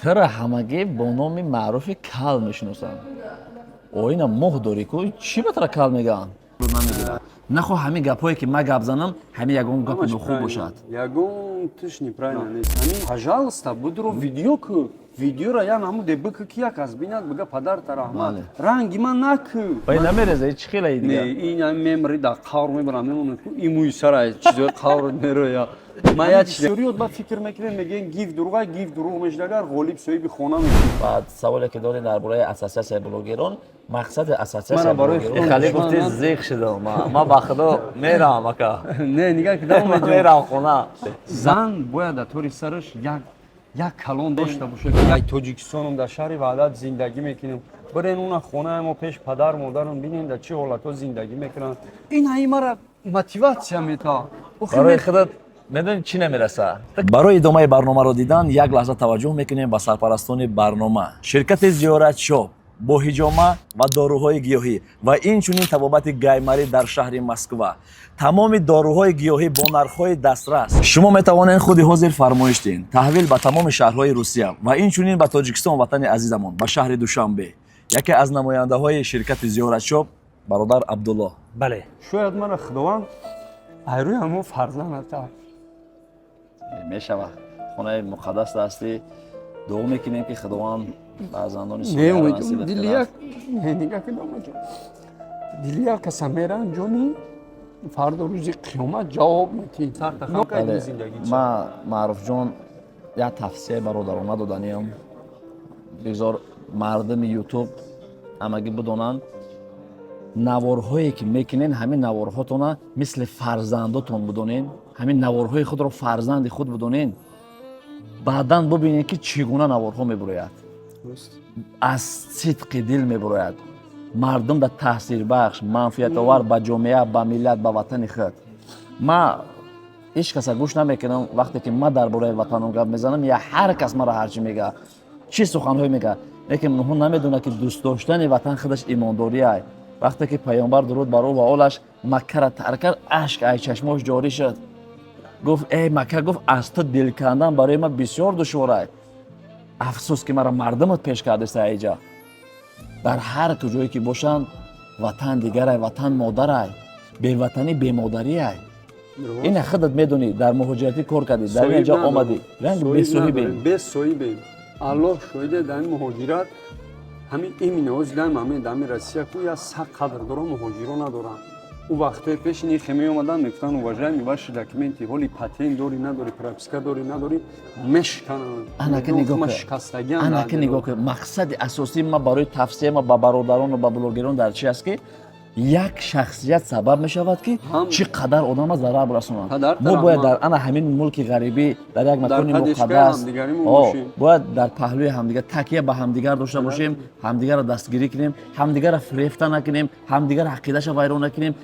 Тира ҳамагӣ бо номи маъруфи Кал мешиносанд. Оина моҳ дорӣ ку, чӣ ба тара кал мегӯянд? Намегирад. Нахоҳ ҳамин гапҳое, ки ман гап занам, ҳамин ягон гапи нохуб бошад. Ягон тиш неправильно нест. Ҳамин, пожалуйста, будро видео ку, видеора я намуде бикӯ, ки як аз бинад, бига: «Падарта раҳмат». Ранги ман накӯ. Вай намереза, чӣ хела? Не. Дига. Ин мемри дар қавр мебарам, мемонад ку, имӯи сара чизои қавр мероя. Ма як чиз ба фикр мекунем, мегӯем: гиф дурӯға, гиф дурӯғ мешид, агар ғолиб соҳиби хона мешид. Баъд саволе, ки дорем дар бораи ассотсиатсияи блогерон, мақсади ассотсиатсияи Мана барои блогерон. худам Хали душман гуфти, зиқ шудам. Ма ба худо мерам, ака. Не, нигаҳ ки давом. Ман мерам хона. Зан бояд дар тори сараш як калон дошта бошад. Ай Тоҷикистонам, дар шаҳри Ваҳдат зиндагӣ мекунем. Бирен уна хонаи мо, пеш падар модарам бинен, дар чӣ ҳолатҳо зиндагӣ мекунанд. Ин ҳаи мара мотиватсия метавад. Барои худат медонӣ, чӣ намераса. Барои идомаи барномаро дидан як лаҳза таваҷҷӯҳ мекунем ба сарпарастони барнома, ширкати «Зиёрат Шоп» бо ҳиҷома ва доруҳои гиёҳӣ ва инчунин табобати гайморит дар шаҳри Москва. Тамоми доруҳои гиёҳӣ бо нархҳои дастрас. Шумо метавонед худи ҳозир фармоиш диҳед. Таҳвил ба тамоми шаҳрҳои Русия ва инчунин ба Тоҷикистон, ватани азизамон, ба шаҳри Душанбе. Яке аз намояндаҳои ширкати «Зиёратшоп», бародар Абдуллоҳ. Бале. Шояд мара Худованд айрӯи ҳамо фарзанд ата. Мешавад, хонаи муқаддас ҳастӣ, дуо мекунем, ки Худованд фарзандони Не. солеҳро Умедҷон, насибат дили кунад. як не, нигаҳ ки, домаҷон, дили як каса меранҷонӣ, фардо рӯзи қиёмат ҷавоб метиҳӣ. Бале, ма, Маъруфҷон, як тавсияи бародарона доданиям. Бигзор мардуми Ютуб ҳамагӣ бидонанд: наворҳое, ки мекунен, ҳамин наворҳотона мисли фарзандотон бидонен, ҳамин наворҳои худро фарзанди худ бидонен. Баъдан бубинед, ки чӣ гуна наворҳо мебурояд, аз сидқи дил мебурояд, мардум да таъсирбахш, манфиатовар ба ҷомеа, ба миллат, ба ватани худ. Ма ҳеҷ каса гӯш намекунам. Вақте ки ман дар бораи ватанам гап мезанам, я ҳар кас мара ҳарчӣ мега, чӣ суханҳое мега, лекин онҳо намедонад, ки дӯст доштани ватан худаш имондориай. Вақте ки Паёмбар, дуруд бар ӯ ва олаш, Маккара тарк кард, ашк ай чашмош ҷорӣ шуд. Гуфт: «Эй Макка, — гуфт, — аз ту дил кандан барои ман бисёр душворай. Афсӯс, ки мара мардумат пеш кардеста айҷа». Дар ҳар куҷое ки бошанд, ватан дигарай, ватан модарай, беватанӣ бемодариай. Ина худат медонӣ, дар муҳоҷиратӣ кор кардӣ, дар инҷа омадӣ, ранг бесоҳибем. Бесоҳибем, Аллоҳ шоҳиде. Дар ин муҳоҷират ҳамин именно ҳозир ҳамин дар ҳамин Россия ку як сақ қадр дорам, муҳоҷиро надорам. Ӯ вақтҳои пеш ини хе меомадан, мегуфтанд: «Уважаемый, ваши документы», ҳоли патент дорӣ, надорӣ, прописка дорӣ, надорӣ, мешикананд. Анака нигоҳ кун. Шикастагиам. Анака нигоҳ кун, мақсади асосии ма барои тавсия ма ба бародарону ба блогерон дар чи аст, ки як шахсият сабаб мешавад, ки чӣ қадар одама зарар расонад. Падар Мо бояд раҳмат. дар ана ҳамин мулки ғарибӣ, дар як макони падишкаи муқаддас ҳамдигаримон бошем. Бояд дар паҳлӯи ҳамдигар, такя ба ҳамдигар дошта бошем, ҳамдигарро дастгирӣ кунем, ҳамдигарро фирефта накунем, ҳамдигарро ақидаша вайрон накунем,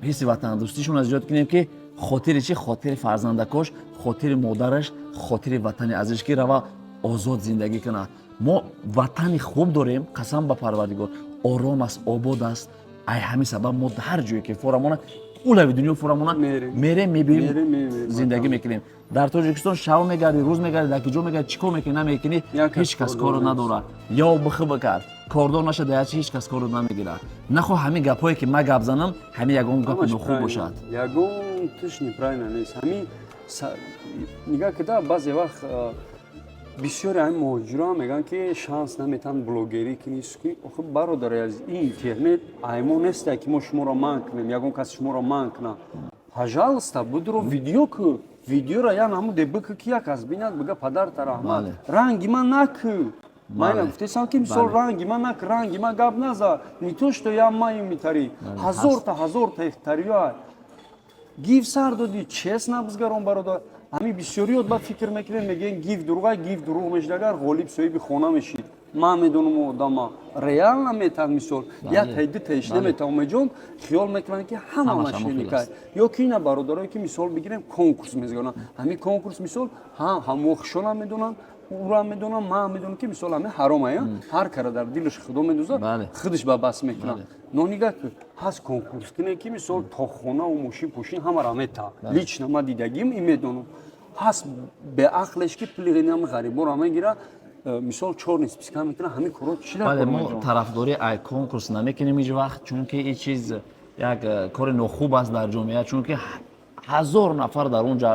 ҳисси ватандӯстишонро зиёд кунем, ки хотири чӣ? Хотири фарзандакош, хотири модараш, хотири ватани азиз, ки рава озод зиндагӣ кунад. Мо ватани хуб дорем, қасам ба Парвардигор, ором аст, обод аст. Ай ҳамин сабаб мо ҳар ҷое ки форамона, улави дунё форамона, Мерем. мерем, мебием, Мерем, мебием. зиндагӣ мекунем. Дар Тоҷикистон шав мегардӣ, рӯз мегардӣ, дар ки ҷо мегардӣ, чӣ кор мекунӣ, намекунӣ, Як кас ҳеҷ кас кордор корро нест. надорад. Ё бихӣ бикард, кордор наша, даячи ҳеҷ кас корро намегирад. Нахоҳ ҳамин гапҳое, ки ман гап занам, ҳамин ягон гапи Ҳамаш нохуб правильно. бошад. Ягон тиш неправильно нест. Ҳамин нигаҳ кида, баъзе вақт бисёре ҳамин муҳоҷиро мегӯянд, ки шанс наметаҳанд блогерӣ кунӣ, сукунӣ. Охи, бародари азиз, ин интернет аймо несте, ки мо шуморо манъ кунем, ягон кас шуморо манъ кунад. Пожалуйста, будро видео ку, видеора я намуде бикӯ, ки як кас бинад, бига: «Падарта раҳмат». Ранги ман накӯ. Ман ина гуфтесам, ки мисол, ранги ман нак, ранги ман гап наза. Не то что я маим митари, ҳазорта, ҳазорта ихтариё гиф сар додӣ, честно бизгарон, бародар. Ҳамин бисёриёт ба фикр мекунем, мегӯем: гиф дурӯға, гиф дурӯғ мешид, агар ғолиб соҳиби хона мешид. Ман медонам, одама реал наметавад, мисол, як тай, ду таиш наметавад. Омеҷон, хиёл мекунанд, ки ҳама Ҳамаш ҳамон хел мошенника. аст. Ё ки ина бародарое, ки мисол бигирем, конкурс мезгонанд. Ҳамин конкурс, мисол, ҳам ҳамвохишонам медонанд, ӯрам медонам, ман медонам, ки мисол ҳамин ҳаром ая. Ҳар кара дар дилаш Худо медӯзад, худаш ба бас мекунад. Но нигаҳ ки ҳаст конкурс кине, ки мисол то хонаву мошин пошин ҳамаро мета. Лично ман дидагим и медонам. Ҳаст беақлеш, ки пули ғинам ғариборо мегира. Мисол, чёрный списка мекунад, ҳамин корҳо чӣ дар Бале, кор мо меҷон? Тарафдорӣ ай конкурс намекунем ҳеҷ вақт, чунки ин чиз як кори нохуб аст дар ҷомеа, чунки ҳазор нафар дар он ҷа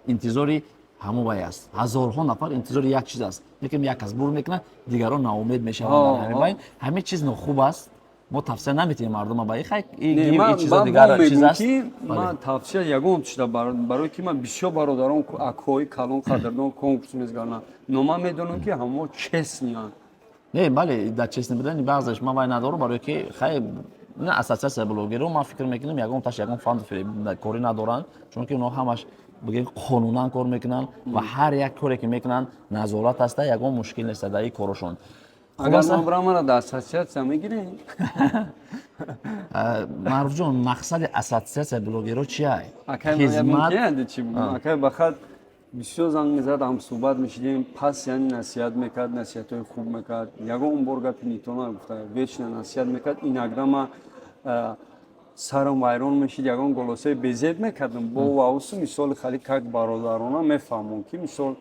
интизори ҳамон вай аст, ҳазорҳо нафар интизори як чиз аст, лекин як кас бур мекунад, дигарон ноумед мешаванд. Дар ҳамин байн ҳамин чиз нохуб аст, мо тавсия наметиҳем мардума ба хай Не, ин ман чизо ман дигар бо чиз мегӯм, аст. ки Бале. ман тавсия ягон чиза барои ки ман бисёр бародарон, акои калон, қадрдон конкурс мезгарнам, но ман медонам, ки ҳамо честный анд. Не, бале, дар честный будани баъзеш ман вай надорам, барое ки хай на ассотсиатсия блогерро ман фикр мекунам, ягон таш ягон фанду корӣ надоранд, чунки онҳо ҳамаш, бигем, қонунан кор мекунанд ва ҳар як коре ки мекунанд, назорат аста, ягон мушкил нест дар ин корошон. Агар Хулоса, ман бирам, мара дар ассотсиатсия мегирем? Маъруфҷон, мақсади ассотсиатсия блогерро чия? Акай, Хизмат. мумкин чи бигӯм, акай Бахат бисёр занг мезад, ҳамсӯҳбат мешидем, пас яъне насиҳат мекард, насиҳатҳои хуб мекард, ягон бор гапи нито нагуфта, вечно насиҳат мекард. Иногда ма сарам вайрон мешид, ягон голосаи безеб мекардам бо ваусу, мисоли, хали как бародарона мефаҳмон, ки мисол,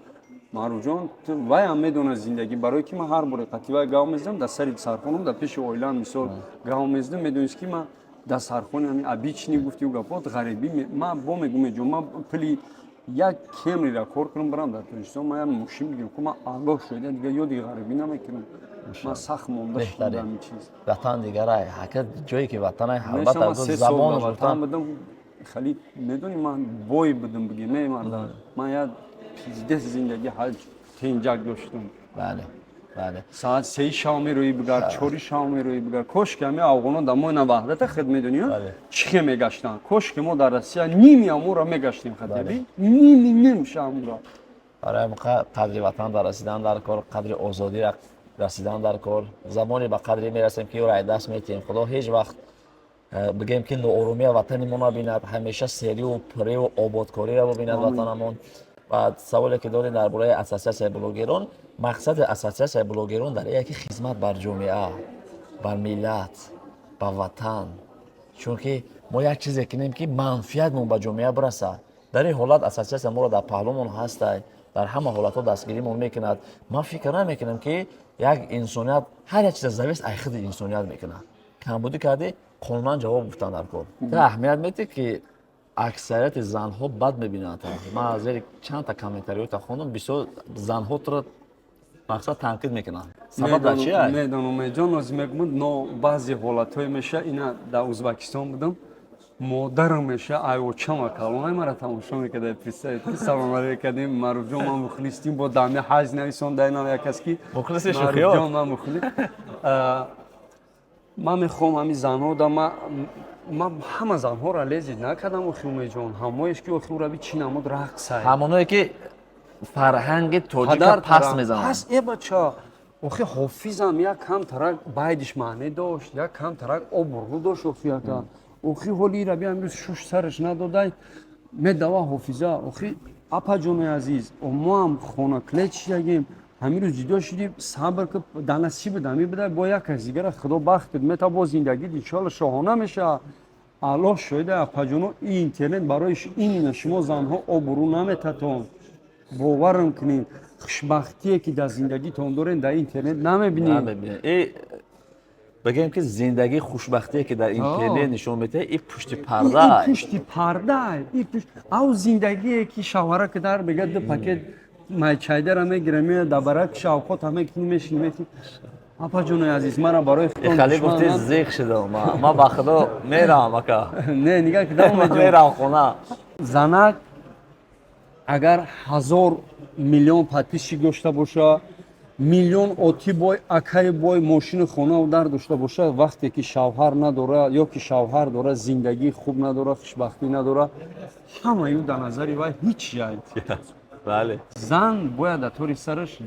Маъруфҷон, вай ҳам медонад зиндагӣ, барое ки ман ҳар боре қати вай гав мезадам, дар сари сархонам, дар пеши оилаам, мисол, гав мезадам, медонист, ки ман дар сархони ҳамин обычный, гуфти гапот, ғарибӣ. Ман бо мегӯм, ҷо ман пули як кемрира кор кунам, барам дар Тоҷикистон, ман як мошин бигирам, ку ман Аллоҳ шоҳида, дигар ёди ғарибӣ намекунам, ман сахт монда шудам Беҳтарин. дар ҳамин чиз. Ватан дигарай, ҳака ҷое ки ватанай. Меша, ман Албатта, 3 сол забон дар ватан будам, хали медонӣ, ман бой будам, бигем, не, мардам, ман як пиздец зиндагӣ ҳаҷ тенҷак доштам. бале бале Соат 3 шав мероӣ бигар, 4 шав мероӣ бигар, кошки ҳами афғонон дар мои Наваҳдата худ медонӣ, Бале. чӣ хе мегаштанд, кошки мо дар Россия ними амура мегаштем, хатаби ними ним шамура. Барои қадри ватан дар расидан дар кор, қадри озодӣ расидан дар кор, замоне ба қадре мерасем, ки ӯро даст метиҳем. Худо ҳеҷ вақт бигем, ки ноорумия ватани мо набинад, ҳамеша серию пуррию ободкориро бибинад ватанамон. Ва саволе ки дорем дар бораи ассотсиатсияи блогерон, мақсади ассотсиатсияи блогерон дар яке хизмат бар ҷомеа, бар миллат, ба ватан, чунки мо як чизе кунем, ки манфиатмон ба ҷомеа бирасад. Дар ин ҳолат ассотсиатсия моро дар паҳлумон ҳастай, дар ҳама ҳолатҳо дастгиримон мекунад. Ман фикр намекунам, ки як инсоният ҳар як чиза зависит ай худи инсоният мекунад. Камбудӣ кардӣ, қонунан ҷавоб гуфтан дар кор. Ту аҳамият медиҳӣ, ки аксарияти занҳо бад мебинанд. Ман аз зери чандта комментариёта хондам, бисёр занҳо туро, мақсад, танқид мекунанд. Сабаб дар чи ай? Медонам, ҷон, озӣ мегӯм, но баъзе ҳолатҳое меша, ина дар Узбакистон будам, модарам меша, айочама калонай мара тамошо мекарда, представь, салом алейк кардем, Маъруфҷон, ман мухлистим, бо дами ҳаҷ нависон дайнам як кас, ки Мухлиси шӯхиёт. Маъруфҷон, ман мухлис. Ман мехоҳам ҳамин занҳо да, ман ҳама занҳоро лезить накардам, охи, Умедҷон, ҳамоеш ки, охи, ураби чӣ намуд рақсай. Ҳамоное ки фарҳанги тоҷика пас мезананд. Пас э бача, охи, Ҳофизам як кам тарак байдиш маъне дошт, як кам тарак обрӯ дошт, охи, яка, охи, ҳоли раби амрӯз шуш сараш надодай, медава Ҳофиза. Охи, апаҷонои азиз, мо ҳам хонаклет шидагем, ҳамин рӯз ҷудо шудем, сабр ки дар насиби дами буда, бо як кас дигара Худо бахт мета, бо зиндагӣ иншоалло шоҳона мешавад. Аллоҳ шоҳида, апаҷоно, ин интернет барои именно шумо занҳо обрӯ наметатон. Боварам кунед, хушбахтие ки дар зиндагитон дорем, дар интернет намебинед. Намебинед. Бигем, ки зиндагии хушбахтие ки дар интернет нишон медиҳад, и пушти парда. И пушти парда, ав зиндагие ки шавҳара ки дар мега, ду пакет майчайдара мегира, меояд, дар барак шавқот мекунӣ, мешинӣ, мети. Апаҷонои азиз, мара барои худтон Хали душман гуфти, зиқ шудам, ман ба Худо меравам, ака. Не, нигаҳ ки давом. Меравам хона. Занак агар 1000 миллион подписчик дошта боша, миллион оти бой, акаи бой, мошини хонаву дар дошта боша, вақте ки шавҳар надора ё ки шавҳар дора, зиндагии хуб надора, хушбахтӣ надора, ҳамаи ӯ дар назари вай ҳеҷ яй. Зан бояд дар тори сараш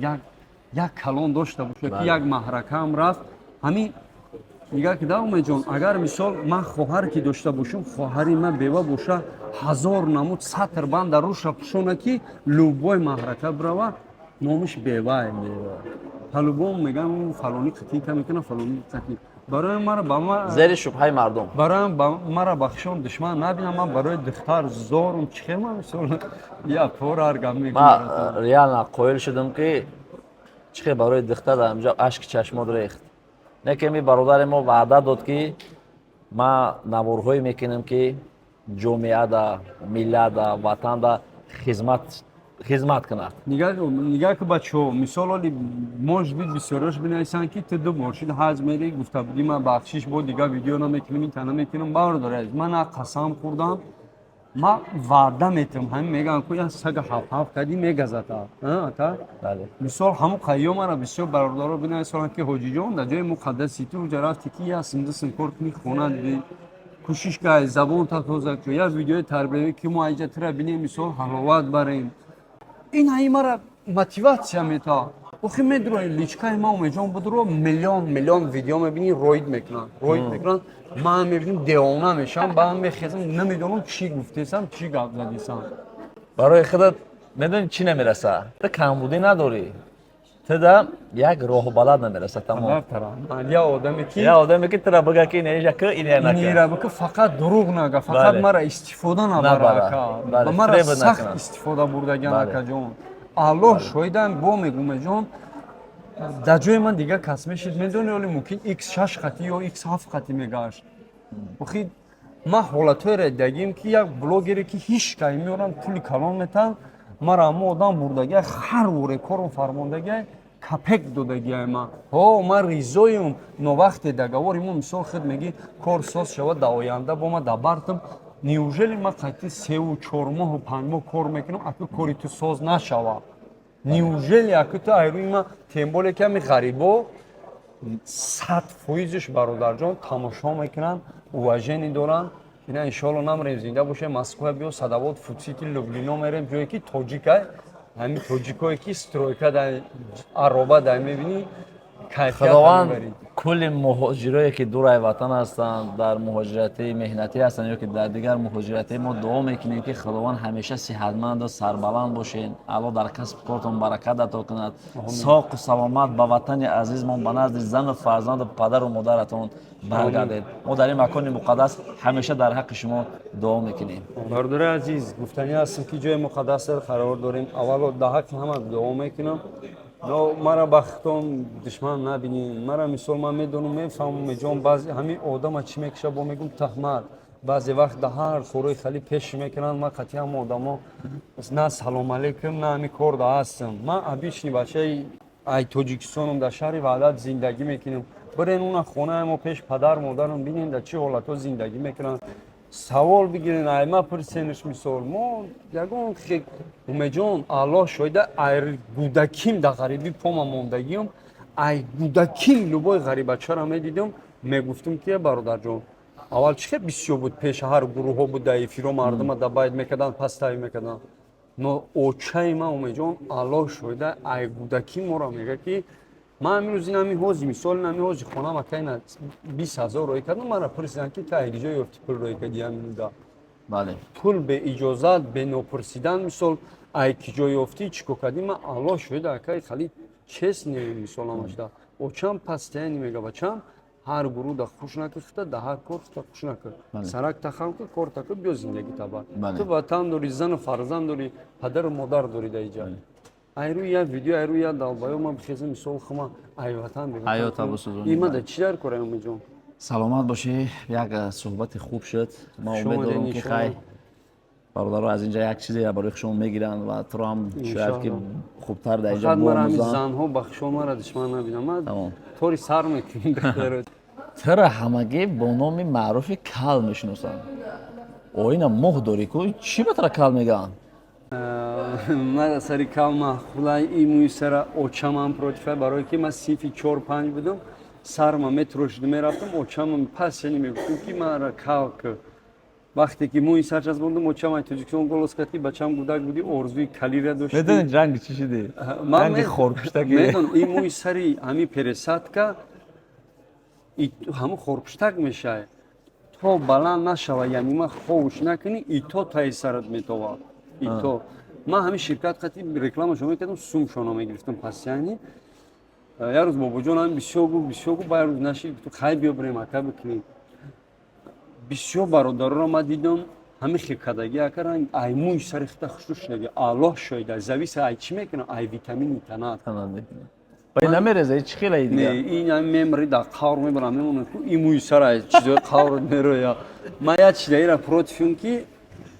як калон дошта боша, ки як маҳракаам рафт. Ҳамин нигаҳ ки давомеҷон, агар мисол ман хоҳар ки дошта бошам, хоҳари ман бева боша, ҳазор намуд сатр банда руша пӯшона, ки любой маҳрака бирава, номиш бевай, по-любому мегам, фалони қатинка мекунам, фалони қатин барои мара ба ма Зери шубҳаи мардум. Барои мара бахшон, душман набинам, ман барои духтар зорум, чӣ хел ман мисол я пора ҳар гап Ман мекунам. Реально қоил шудам, ки Чӣ хел барои духтар дар ҳамҷо ашки чашмот рехт. Не ки ми бародари мо ваъда дод, ки ман наворҳое мекунам, ки ҷомеада, миллата, ватанда хизмат кунад. Нигаҳ ки, бачаҳо, мисол, оли может быть, бисёриаш бинависанд, ки ту ду бор шид ҳаҷ мери, гуфта будӣ, ман бахшиш, бо дигар видео намекунам, ин та намекунам. Бародари азиз, ман на қасам хӯрдам, ман ваъда метавам. Ҳамин мегӯям ку, як сага ҳаф-ҳаф кардӣ, мегазата ата. Мисол, ҳамун қайё мара бисёр бародаро бинависонанд, ки ҳоҷиҷон, дар ҷои муқаддаси ту уҷа рафти, ки як сим дусим кор кунӣ, хона дидӣ, кӯшиш кай, забонта тоза кун, як видеои тарбиявӣ, ки мо айҷа тура бинем, мисол, ҳаловат барем. Ин ҳаи мара мотиватсия мета. Охи медурои личкаи ма, Умеҷон, будуро, миллион миллион видео мебинӣ, роид мекунанд, роид мекунанд. Ман мебинам, девона мешавам, баъд мехезам, намедонам, чӣ гуфтесам, чӣ гап задисам. Барои худат медонӣ, чӣ намераса? Ту камбудӣ надорӣ, туда як роҳбалад намераса, тамом. Я одаме ки Я одаме, ки тура бага, ки инеҷа ки, ине нака. Инера бика, фақат дурӯғ нага, фақат мара истифода набара, ака. Ба мара фиреб сахт накунад. истифода бурдаган. Акаҷон, Аллоҳ шоҳидам, бо мегумеҷон, дар ҷои ман дигар кас мешид, медони, оли мумкин x6 қатӣ ё x7 қатӣ мегашт. Охи ман ҳолатҳоеро дидагим, ки як блогере, ки ҳеҷ кай меоранд, пули калон метаҳанд, мара ҳамо одам бурдагиай, ҳар воре корум фармондагиай, капек додагиай. Ман ҳо, ман ризоюм, но вақте договори мо, мисол, худ мегӣ, кор соз шавад, дар оянда бо ма дабартам. Неужели ман қайти 3-у 4 моҳу 5 моҳ кор мекунам, аку кори ту соз нашавад? Неужели аку ту айрӯи ма, тем более ки ҳами ғарибо 100%-ш, бародарҷон, тамошо мекунанд, уважение доранд. Ина, иншоалло, намрем, зинда бошем, Москва биё, Садовод, Фудсити, Люблино мерем, ҷое ки тоҷикай, ҳамин тоҷикое, ки стройка дар ароба дар мебинӣ, кайфият Худованд мебарӣ. кулли муҳоҷирое, ки дурай ватан ҳастанд, дар муҳоҷирати меҳнатӣ ҳастанд ё ки дар дигар муҳоҷиратӣ, мо дуо мекунем, ки Худованд ҳамеша сиҳатманду сарбаланд бошед, Алло дар касбу кортон баракат ато кунад, соқу саломат ба ватани азизмон, ба назди зану фарзанду падару модаратон баргардед. Мо дар ин макони муқаддас ҳамеша дар ҳаққи шумо дуо мекунем. Бародари азиз, гуфтанӣ ҳастем, ки ҷои муқаддас қарор дорем. Аввало дар ҳаққи ҳама дуо мекунам, но мара бахтон душман набинем. Мара, мисол, ман медонам, мефаҳмам, меҷон, баъзе ҳамин одама чӣ мекиша, бо мегум таҳмат, баъзе вақт да ҳар хӯрои хали пеш мекунанд. Ман қатъи ҳама одамо на салом алейкум, на ҳами кор да ҳастам. Ман обычный бачаи ай Тоҷикистонам, дар шаҳри Ваҳдат зиндагӣ мекунем. Бирен уна хонаи мо, пеш падар модарам бинен, дар чӣ ҳолатҳо зиндагӣ мекунанд. Савол бигирен, айма пурсенш. Мисол, мо ягон Умеҷон, Аллоҳ шоҳида, ай гудаким дар ғарибӣ пома мондагиам. Ай гудаким любой ғарибачаро медидам, мегуфтум, ки бародарҷон, аввал чӣ хел бисёр буд, пеш ҳар гурӯҳҳо буд, дар эфиро мардума дабайт мекарданд, пастави мекарданд. Но очаи ман, Умеҷон, Аллоҳ шоҳида, ай гудаким моро мега, ки ман имрӯз ин ҳами ҳози, мисол, ин ҳами ҳози хонам, акайна 20 000 роӣ кардам, мара пурсиданд, ки ту ай киҷо ёфти, пул роӣ кардӣ ҳаминуда? Пул беиҷозат, бенопурсидан, мисол, ай киҷо ёфтӣ, чӣ кор кардӣ? Ман, Аллоҳ шоҳида, акай, хали честно, мисол, ҳамашда очам постоянно мега: «Бачам, ҳар гурӯҳ да хуш накун хита, да ҳар кор хита хуш накун, сарак тахам кун, кор та кун, биё, зиндагӣ таба. Ту ватан дорӣ, зану фарзанд дорӣ, падару модар дорӣ дар иҷа. Ай рӯи як видео, ай рӯи як долбоёб ман бихезам, мисол, хума ай ватан Ҳаёта бисӯзонӣ. Има да чӣ дар кора, Умеҷон? Саломат бошӣ, як суҳбати хуб шуд. Ма Хуш умед дорам, омадед, ки иншоалло. хай, бародаро аз инҷа як чизе барои хушон мегиранд ва туро ҳам шояд ки Иншоалло. хубтар дар инҷа Фақат мара ҳамин биомӯзанд. занҳо бахшо, мара душман набинам ман. Тамом. Тори сар мекунем, духтаро. Тура ҳамагӣ бо номи маъруфи Кал мешиносанд. Оина моҳ дорӣ ку, чӣ ба тура Кал мегӯянд? Мара сари кал маъқулай, и мӯи сара очамам против, барое ки ман синфи 4-5 будам, сарма метрошиду мерафтам, очамам пас яъне мегуфтам, ки мара кал ку. Вақте ки мӯи сар часпондам, очам ай Тоҷикистон голос кард, ки бачам, гудак будӣ, орзуи калира доштӣ. Медонӣ, ранги чӣ шудӣ? Ман Ранги хорпуштаки. Медонам, ин мӯи сари ҳамин пересадка ҳамун хорпуштак мешавад, то баланд нашава, яъне ман ховуш накунӣ, и то таи сарат метовад. И то ман ҳамин ширкат қати рекламашо мекардам, сумшоно мегирифтам пас. Яъне як рӯз бобоҷон ҳамин бисёр гуфт, бисёр гуфт, ба як рӯз нашид, гуфтам: «Хай, биё, бирем, ака, бикунем». Бисёр бародароро ман дидам, ҳамин хел кардагӣ, ака, ранг ай мӯи сари хита хушрӯ шудаги. Аллоҳ шоҳида, зависа ай чӣ мекунам, ай витамини танат. Ба ин намереза, чӣ хеле дига? Не, ин ҳами мемри, дар қавр мебарам, мемонам ку, ин мӯи сара чизои қавр мероя. Ман як чизаира против ам, ки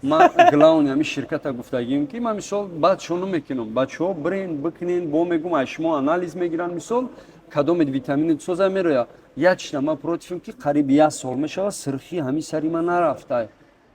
ман главный ҳами ширката гуфтагием, ки ман, мисол, баъд шону мекунам, бачаҳо, бирен бикунен, бо мегум, аз шумо анализ мегиранд, мисол, кадомед витамини соза мероя. Як чиза ман против ам, ки қариб як сол мешавад, сирхи ҳами сари ман нарафта.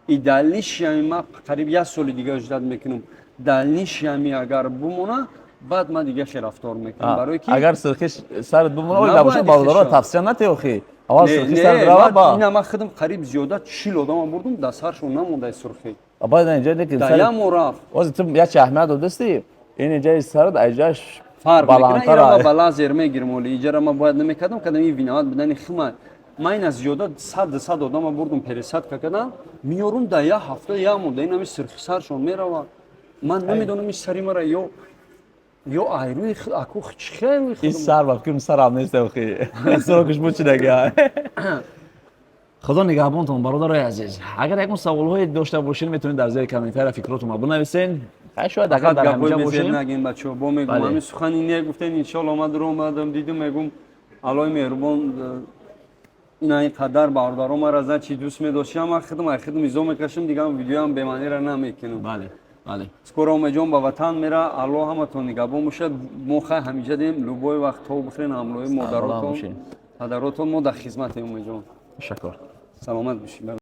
И дальнейший ҳами ман қариб як соли дига ждать мекунам, дальнейший ҳами агар бумона, баъд ман дига хел рафтор мекунам, барое ки Агар сирхиш сарат бимона, Набояд набошад, бародаро, хишам. Тавсия натӣ охи. Аввал Не, сирхи не, сарат рава ба. Ина ман худам қариб зиёда 40 одама бурдум, дар саршон намондаи сурхӣ. Баъд инҷа не ки Дар як моҳ рафт. Ози ту як чи аҳамият додасти, ин инҷаи сарат айҷаш Фарқ мекунад. Ира ман баландтар. ба лазер мегирам, оли иҷара ман бояд намекардам, кадам ин виноват будани хима. Ман ина зиёда 100, 200 одама бурдум, пересадка кардам, меёрум, дар як ҳафта як моҳ ин ҳами сирхи саршон мерава. Ман намедонам, ин сари мара ё айрӯи аку чӣ хел. Ин сар ба фикрам сарам нест охи. Срокаш бу чи дага. Худо нигаҳбонтон, бародарои азиз. Агар ягон саволҳое дошта бошед, метавонед дар зери комментария фикротонро бинависен. Хай, шояд агар Фақат дар гапҳои ҳаминҷа безеб бошем. нагин, бачаҳо, бо мегум. Бале. Ҳамин сухани не гуфтен, иншоалло ман дур омадам, дидум, мегум, Аллои меҳрубон, ина ин қадар бародаро мара за чи дӯст медошт, ман худам ай худам изо мекашам, дигам видеоам бемаънира намекунам. Бале, бале. Скоро Омеҷон ба ватан мера, Аллоҳ ҳаматон нигаҳбон бошад. Мо хай ҳамиҷа дем, любой вақт то бихӯрен, ҳамроҳи Саломат модаротон, бошед. падаротон, мо дар хизматем, Омеҷон. Ташаккур. Саломат бошед.